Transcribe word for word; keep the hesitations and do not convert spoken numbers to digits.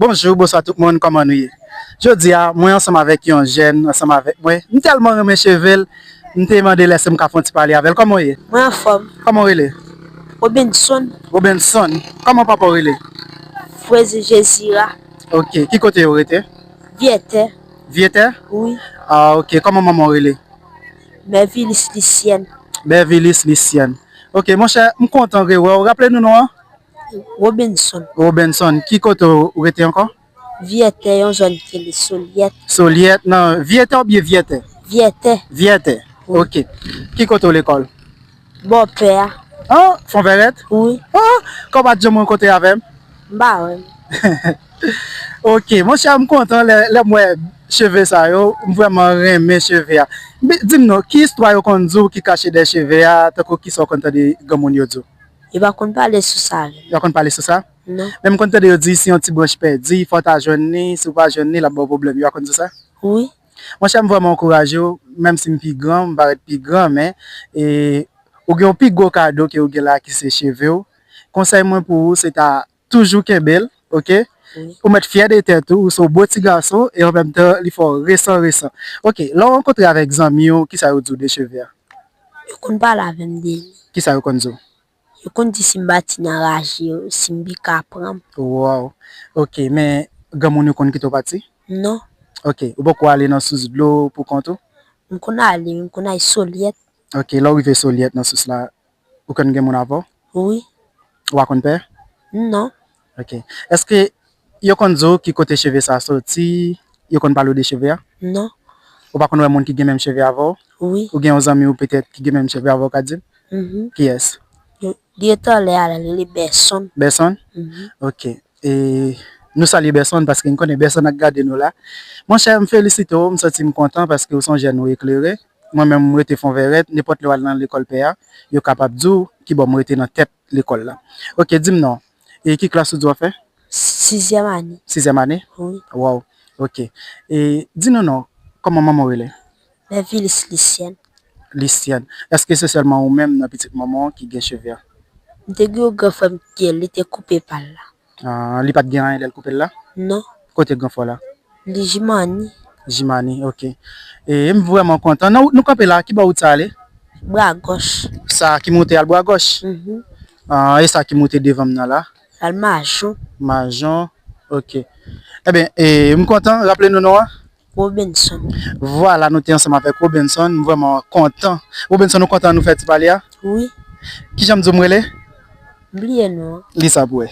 Bonjou, bonswa tout moun, kòman nou ye? Jodi a, mwen ansanm avèk yon jèn, ansanm avèk mwen. M tèlman renmen cheve l, m te mande l èske m ka fè yon ti pale avè l. Kòman w ye? Mwen anfòm. Kòman w rele? Robinson. Robinson. Kòman papa w rele? Frezi Jezira. Ok, ki kote yo rete? Vyètè. Vyètè? Wi. Ah, ok, kòman manman w rele? Bèvilis Lisyèn. Bèvilis Lisyèn. Ok, monchè, m kontan rewè w. Raple nou non an? Robinson. Robinson. Ki kote w rete ankò? Vyètè, yon zòn ki rele Solyèt. Solyèt, nan Vyètè oubyen Vyètè? Vyètè. Vyètè. Wi. Ok. Ki kote w lekòl? Bòpè a. An? Fonvèrèt? Wi. An? Kòman w pa t janm rankontre avè m? M pa wè l. Ok, monchè, m kontan lè, lè m wè cheve sa yo. M vrèman renmen cheve a. Di m non, ki istwa yo konn di w ki kache dèyè cheve a, tankou kisa w konn tande granmoun yo di w? Yo pa konn pale sou sa menm. Yo pa konn pale sou sa? Non. Men m konn tande yo di si yon ti branch pèdi, fò w ta jwenn li, si w pa jwenn li, l ap ba w pwoblèm. Yo pa konn di w sa? Wi. Monchè, m vrèman ankouraje w, menm si m pi gran, m parèt pi gran, men, e, ou gen yon pi gwo kado ke ou gen la ki se cheve w. Konsèy mwen pou ou, se ta toujou kenbe l, ok? Wi. Ou mèt fyè de tèt ou, ou se yon bo ti gason, e an menm tan, li fè w resan, resan. Ok, lè w rankontre avèk zanmi w, kisa yo di w de cheve a? Yo konn pale avè m de li. Kisa yo konn di w? Yo konn di si m pati nan raje, si m pika pran m. Wow. Ok, men granmoun yo konn kite w pati? Non. Ok, ou poko ale nan sous dlo pou kont ou? M konn ale, m konn al Solyèt. Ok, lè w rive Solyèt nan sous la, ou konn gen moun avè w? Wi. Ou pa konn pè? Non. Ok. Èske yo konn di w ki kote cheve sa soti? Yo konn pale w de cheve a? Non. Ou pa konn wè moun ki gen menm cheve avè w? Wi. Ou gen yon zanmi w petèt ki gen menm cheve avè w, ka di m? Mhm. Kiyès? Li, li rete anlè a la, li rele Bèsonn. Bèsonn? Mhm. Ok. E nou salye Bèsonn paske n konnen Bèsonn ap gade nou la. Monchè, m felisite w, m santi m kontan paske w se yon jèn ou eklere. Mwen menm, m rete Fonvèrèt, nenpòt lè w al nan lekòl pè a, yo kapab di w kibò m rete nan tèt lekòl la. Ok, di m non, e ki klas ou di w ap fè? Sizyèm ane. Sizyèm ane? Wi. Wow, ok. E di nou non, kòman manman w rele? Bèvilis Lisyèn. Lisyèn. Èske se sèlman ou menm nan pitit manman w ki gen cheve a? M te gen yon gran frè m ki li te koupe pa l la. Ah, li pa t gen anyen lè l koupe l la? Non. Kote gran frè w la? Li Jimani. Jimani, ok. E m vrèman kontan. Nan wout nou kanpe la, ki bò wout sa ale? Bra gòch. Sa ki monte al bra gòch? Mhm. Ah, e sa ki monte devan m nan la? Al Majon. Majon, ok. Ebyen, e, m kontan, raple nou non an? Robinson. Vwala, nou te ansanm avèk Robinson, m vrèman kontan. Robinson, ou kontan nou fè ti pale a? Wi. Kijan m di w m rele? M bliye non an. Li sa pou wè.